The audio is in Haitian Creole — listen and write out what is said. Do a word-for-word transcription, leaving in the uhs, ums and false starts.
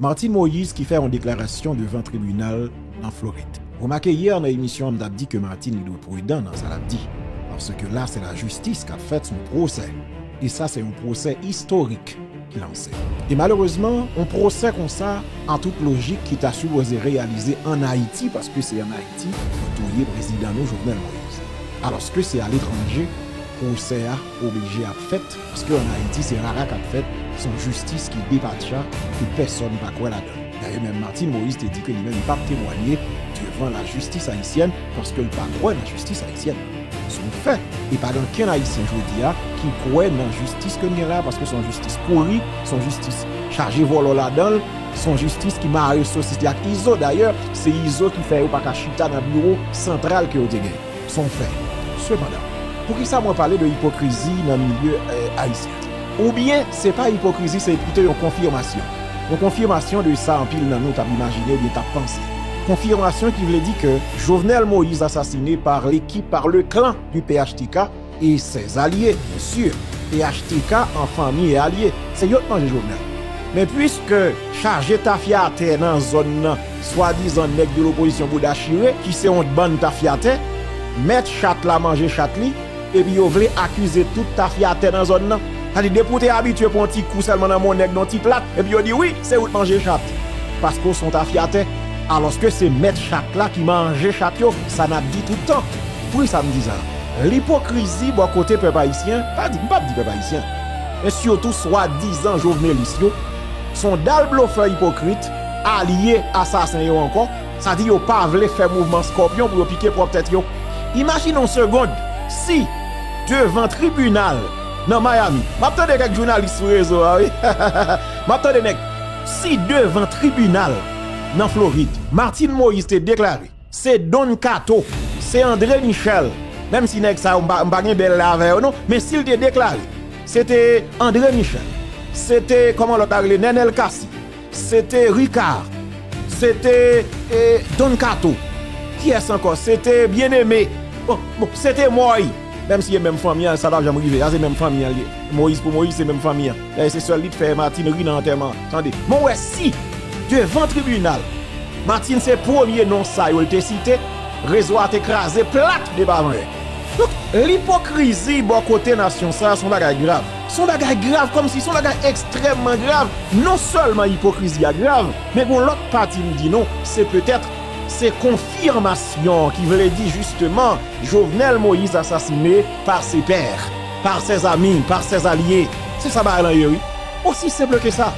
Martine Moïse ki fè yon deklarasyon devan tribinal nan Florid. Remake yè nan emisyon an m t ap di ke Martine li dwe predan nan sa l ap di, paske la se lajistis k ap fèt, se yon pwosè. E sa se yon pwosè istorik ki lanse. E malerezman, yon pwosè konsa, an tout lojik, ki ta sipoze reyalize ann Ayiti, paske se ann Ayiti yo touye prezidan nou Jovenel Moïse. Alòske se aletranje pwosè a oblije ap fèt, paske ann Ayiti se rara k ap fèt, se yon jistis ki depatcha, ke pèsonn pa kwè ladan. Dayè menm Martine Moïse te di ke li menm li p ap temwanye devan lajistis ayisyèn, paske l pa kwè nan jistis ayisyèn. Se yon fè. E pa gen okenn Ayisyen jodi a ki kwè nan jistis ke n gen la, paske se yon jistis pouri, se yon jistis chaje vòlò ladan l, se yon jistis ki mare sosyete ak Izo. Dayè, se Izo ki fè yo pa ka chita nan biwo santral ke yo te gen. Se yon fè. Sepandan, poukisa mwen pale de ipokrizi nan milye, eh, ayisyen? Oubyen, se pa ipokrizi, se pito yon konfimasyon. Yon konfimasyon de sa anpil nan nou t ap imajine oubyen t ap panse. Konfimasyon ki vle di ke Jovenel Moïse assassiné par l'équipe, par le clan du P H T K et ses alliés, bien sûr. P H T K an fanmi e alye, se yo k manje Jovenel. Men piske chaje tafyatè nan zòn nan, swadizan nèg de lopozisyon bouda chire, ki se yon bann tafyatè, mèt chat la manje chat li, epi yo vle akize tout tafyatè nan zòn nan. Sa di, depi w te abitye pran yon ti kou sèlman nan men yon nèg nan yon ti plat, epi yo di, wi, se ou k manje chat. Paske w se yon tafyatè. Alòske se mèt chat la ki manje chat yo, sa n ap di tout tan. Poukisa m di sa? Lipokrizi bò kote pèp ayisyen, pa di, m p ap di pèp ayisyen, men sitou swadizan jovenelis yo, se yon dal blofè ipokrit, alye asasen yo ankò, sa di yo pa vle fè mouvman skòpyon pou yo pike pwòp tèt yo. Imajine yon segond, si devan tribinal nan Miami, m ap tande kèk jounalis sou rezo a, wi. M ap tande nèg, si devan tribinal nan Florid, Martine Moïse te deklare, se Don Kato, se André Michel, menm si nèg sa yo, m pa, m pa gen bèl la avè yo non, men si l te deklare, se te André Michel, se te, kòman lòt la rele, Nenel Cassy, se te Ricard, se te, eh, Don Kato, kiyès ankò? Se te Bien-Aimé, bon, bon, se te Mòy, menm si e menm fanmi an, sa p ap janm rive, sa se menm fanmi an li ye. Moïse pou Moïse, se menm fanmi an. Dayè, se sèl li t fè Martine ri nan antèman an. Tande. Men w wè si, devan tribinal, Martine se premye non sa yo l te site, rezo a te kraze plat depi avan yè. Donk, lipokrizi bò kote nasyon sa a se yon bagay grav. Se yon bagay grav, kòmsi se yon bagay ekstrèmman grav. Non sèlman ipokrizi a grav, men gon lòt pati m di nou, se petèt, se konfimasyon ki vle di jisteman, Jovenel Moïse assassiné par ses pairs, par ses amis, par ses alliés. Se sa bagay lan ye, wi. Aussi simple que ça.